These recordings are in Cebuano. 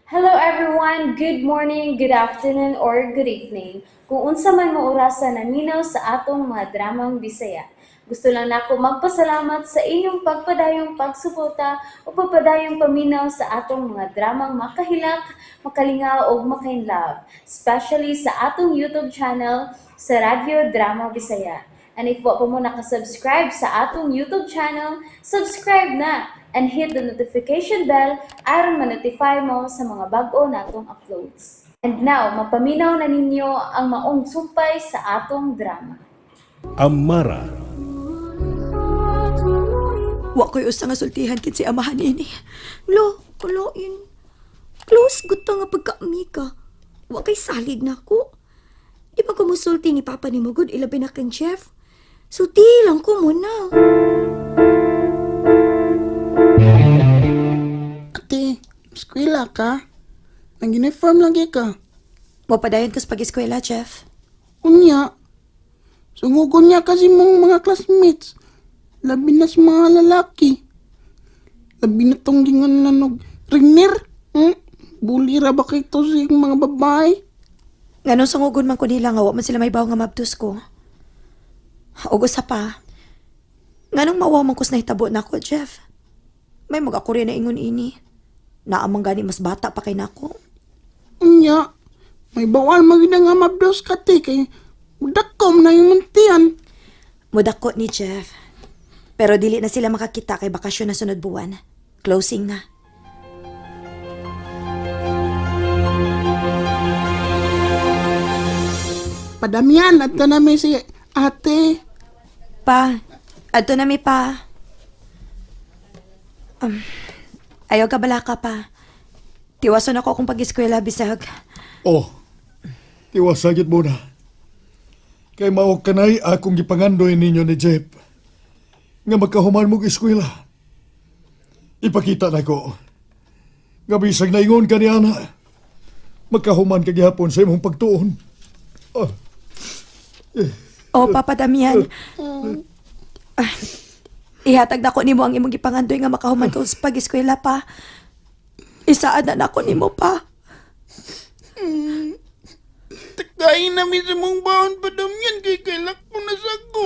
Hello everyone! Good morning, good afternoon, or good evening. Kung unsa man mo orasa naminaw sa atong mga dramang Bisaya. Gusto lang nako magpasalamat sa inyong pagpadayong pagsuporta o pagpadayong paminaw sa atong mga dramang makahilak, makalingaw ug makainlove, especially sa atong YouTube channel sa Radyo Drama Bisaya. And if wa pa mo nakasubscribe sa atong YouTube channel, subscribe na and hit the notification bell aron ma-notify mo sa mga bag-o natong uploads. And now, mapaminaw na ninyo ang maong sumpay sa atong drama. Amara. Wa ko'y usa nga sultihan kin si amahan ini. Lo, kulain. Close gud ta nga pagkaamika. Wa kay salig na ako. Di pa ko musulti ni Papa ni Mugod, ilabi na kang Jeff. Sulti lang ko muna. Ate, eskwela ka? Nag-uniform lagi ka. Mapadayon kas pag-eskwela, Jeff. Unya, sungugon niya kasi mong mga classmates. Labi na sa mga lalaki. Labi na tong gingon na nog rinir. Bulira ba kay to sa mga babae? Nganong sangugon man ko nila nga wa man sila may nga mabdos ko. Ug usa pa. Nganong mawa man kus nahitabo nako, Jeff. May mag ako rin na ingon ini. Naamang gani mas bata pa kay nako. Unya, may bawal magina nga mabdos ka te kay mudakom na yung muntian. Mudako ni Jeff. Pero dili na sila makakita kay bakasyon na sunod buwan. Closing na. Padamian at na namin si ate. Pa, adto na mi pa. Ayaw ka bala ka pa. Tiwason ako akong pag-eskwela bisag. Oh, tiwasagit mo na. Kay mao kanay akong gipangandoy ninyo ni Jeff. Nga magkahuman mong eskwela. Ipakita na ko. Nga bisag naingon ka ni Ana. Magkahuman ka gihapon sa imong pagtuon. Oh, Oh, Papa Damian. Ah, ihatag na ko nimo ang imong gipangandoy nga makahuman ka sa pag-eskwela pa. Isaad na nako nimo pa. Takain namin sa mong baon padamian kay kailak ko na sa ko.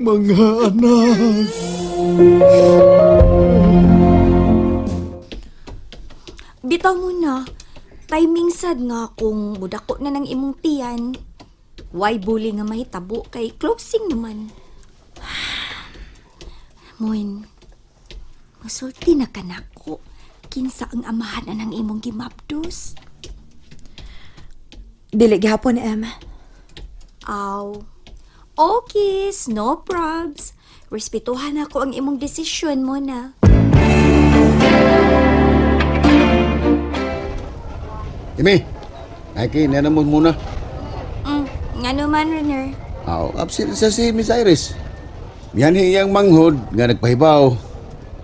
mga anak. Bitaw mo na. Timing sad nga kung mudako na ng imong tiyan. Why bully nga mahitabo kay closing naman. Moin, musulti na ka nako. Kinsa ang amahan na ng imong gimabdos? Dili gihapon, Em. Aw. Okay, no probs. Respetuhan ako ang imong desisyon mo na. Imi, ay kay nana mo muna. Nga naman, Renner. Aw, absent sa si Miss Iris. Yan iyang manghod nga nagpahibaw.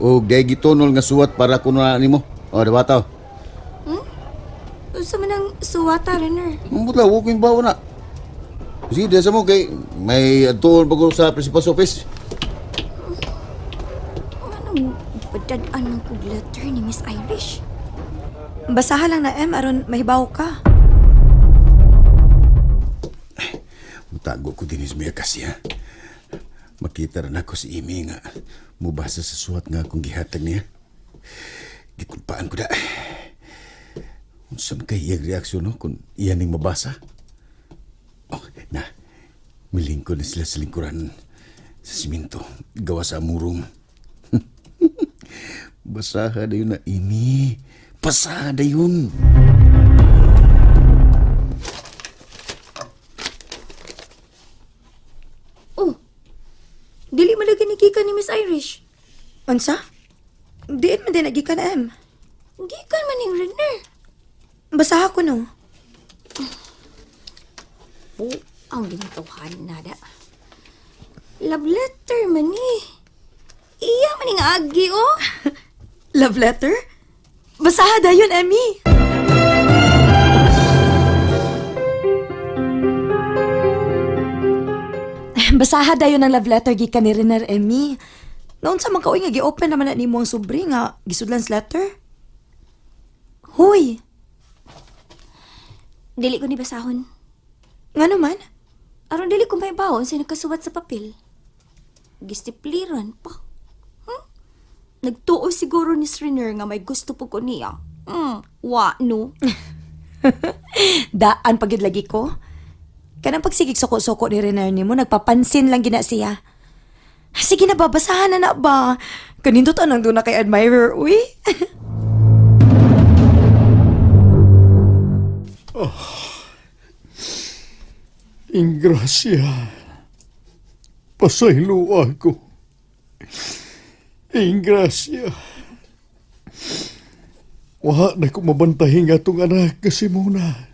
O day gitunol nga suwat para kuno na nimo. O, diba taw? Unsa man ang suwata, Renner? Mambutla, wa ko'y bawa na. Sige, diyan sa mo kay may adtuon pa ko sa principal's office. Anong padad-an ng kog letter ni Miss Irish? Basaha lang na, Em, aron mahibaw ka. Mutago ko din is kasi ha. Makita rin ako si Imi nga mubasa sa suwat nga akong gihatag niya. Gikulpaan ko da. Unsa man kay iyang reaksyon no kung iya ning mabasa? Oh, na. Milingkod na sila sa lingkuran sa siminto. Gawa sa amurong. Basaha na yun na Imi. Basaha na yun. Oh, dili man lagi gikan ni Miss Irish. Unsa? Diin man din nagikan, Em. Gikan man ning Renner. Basaha ko no. Oh, ang gintuhan nada. Love letter man ni. Iya man ning agi oh. Love letter? Basaha dayon, Emmy. Basaha dayon ang love letter gikan ni Renner, Emmy. Noon sa mga kauy nga gi-open naman na nimo ang sobre nga gisudlan sa letter. Dili ko ni basahon. Ngano man? Aron dili ko mahibaw sa nakasuwat sa papel. Gistipliran pa. Hmm? Nagtuo siguro ni Sriner nga may gusto po ko niya. Wa no. Daan pagid lagi ko. Kanang pagsigig soko-soko ni Rener nimo, nagpapansin lang gina siya. Sige na ba, basahan na na ba? Kanindot anang doon na kay admirer, uy. Ingrasya. Pasaylo ako. Ingrasya. Wa na ko mabantahin nga atong anak kasi muna.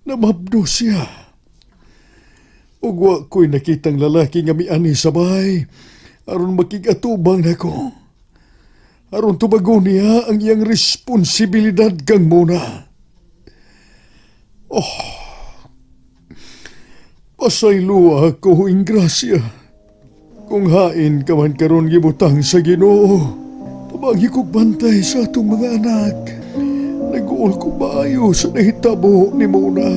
Namabdo siya. Ug wa ko'y nakitang lalaki nga miani sa bahay. Aron makigatubang nako. Aron tubagon niya ang iyang responsibilidad kang muna. Pasaylo ako, Ingrasya. Kung hain ka man karon gibutang sa Ginoo, tabagi kog bantay sa atong mga anak. Nag-uol ko maayo sa nahitabo ni Mona.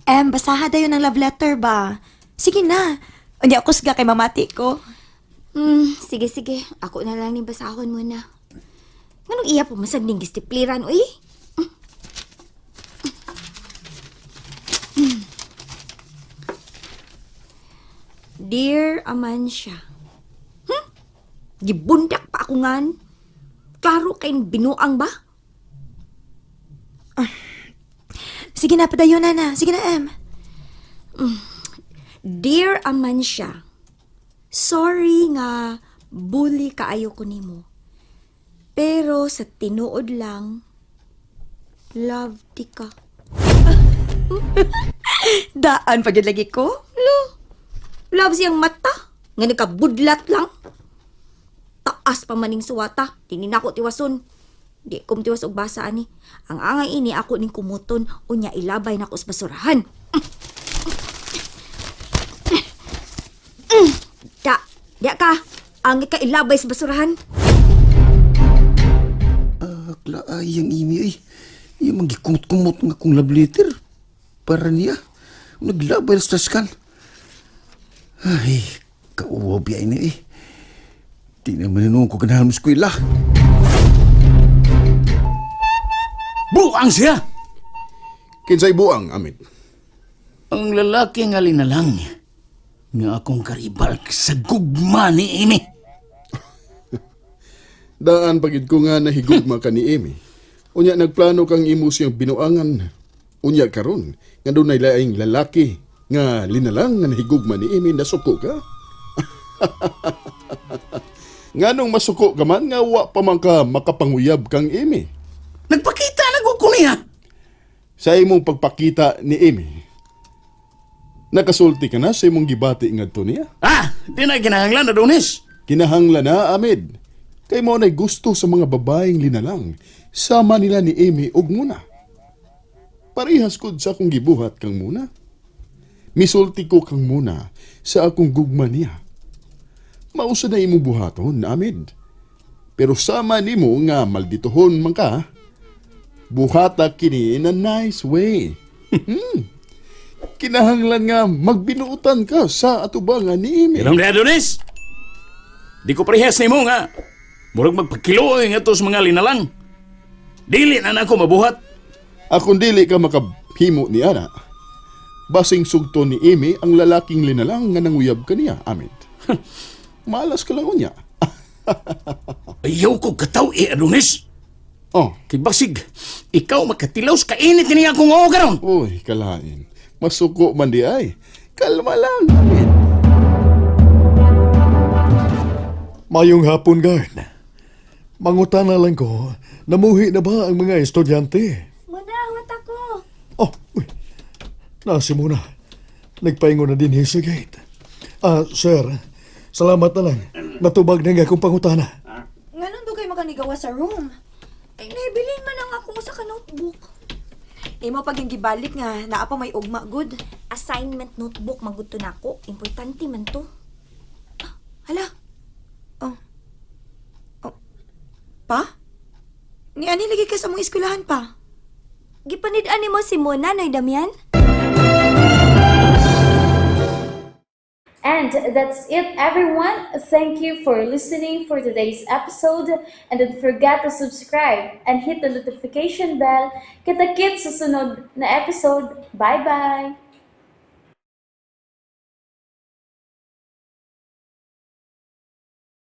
Em, basaha dayon ang love letter ba? Sige na. Unya ako siga kay mamati ko. Sige sige, ako na lang ni basahon muna. Nganong iya po masag ning gistipliran uy? Dear Amansya. Gibundak pa ako ngan. Klaro kay binuang ba? Sige na, padayon na na. Sige na, Em. Dear Amansya, sorry nga bully kaayo ko nimo. Pero sa tinuod lang, love di ka. Daan pagid lagi ko. Love siyang mata, nga nagkabudlat lang. Taas pa maning suwata, dini nako tiwason. Di ko tiwas og basa ani. Ang angay ini ako ning kumuton, unya ilabay nako sa basurahan. Da, da ka. Ang ka ilabay sa basurahan. Akla ay ang imi ay. Yung magikumot-kumot nga kong love letter. Para niya. Naglabay sa taskan. Ay, kauwaw biya ini eh. Di naman noon ko ganahan mo eskwela. Buang siya! Kinsay buang, Amit. Ang lalaki nga linalang nga akong karibal sa gugma ni Amy. Daan pagid ko nga nahigugma ka ni Amy. Unya nagplano kang imo siyang binuangan. Unya karon nga dunay laing lalaki nga linalang nga nahigugma ni Amy nasuko ka. Nganong masuko ka man nga wa pa man ka makapanguyab kang Amy. Nagpakita na ko niya. Sa imong pagpakita ni Amy. Nakasulti ka na sa imong gibati ngadto niya. Ah, di na kinahanglan Adonis. Kinahanglan na, Ahmed. Kay mo na'y gusto sa mga babaeng linalang. Sama nila ni Amy og muna. Parehas kod sa akong gibuhat kang muna. Misulti ko kang muna sa akong gugma niya. Mausa na imong buhaton, Ahmed. Pero sama nimo nga malditohon man ka, buhata kini in a nice way. Kinahanglan nga magbinuutan ka sa atubangan ni Amy. Inom na Adonis. Di ko parehas nimo nga. Murag magpakiluoy nga to sa mga linalang. Dili na nako mabuhat. Akong dili ka makahimo ni ana. Basing sugto ni Amy ang lalaking linalang nga nanguyab kaniya, Amit. Malas ka lang unya. Ayaw ko kataw eh, Adonis. Oh, Kay basig, ikaw makatilaw sa kainit niya akong oo karon. uy, kalain. Masuko man di ay. Kalma lang, Amit. Mayong hapon, guard. Mangutana lang ko, namuhi na ba ang mga estudyante? Muna, ako. Oh, uy. Nasi muna. Nagpaingon na din sa gate. Ah, sir, salamat na lang. Natubag na nga akong pangutana. Nganong dugay makanigawa sa room? Ay, naibilin man ang ako sa ka-notebook. Imo pag yung gibalik nga, naa pa may ugma good. Assignment notebook maguto na ako. Importante man to. Hala. Oh. Oh. Ni ani lagi ka sa mong eskwelahan pa. Gipanid-an nimo si Mona, Noy Damian? And that's it, everyone. Thank you for listening for today's episode. And don't forget to subscribe and hit the notification bell. Kita-kits sa sunod na episode. Bye-bye!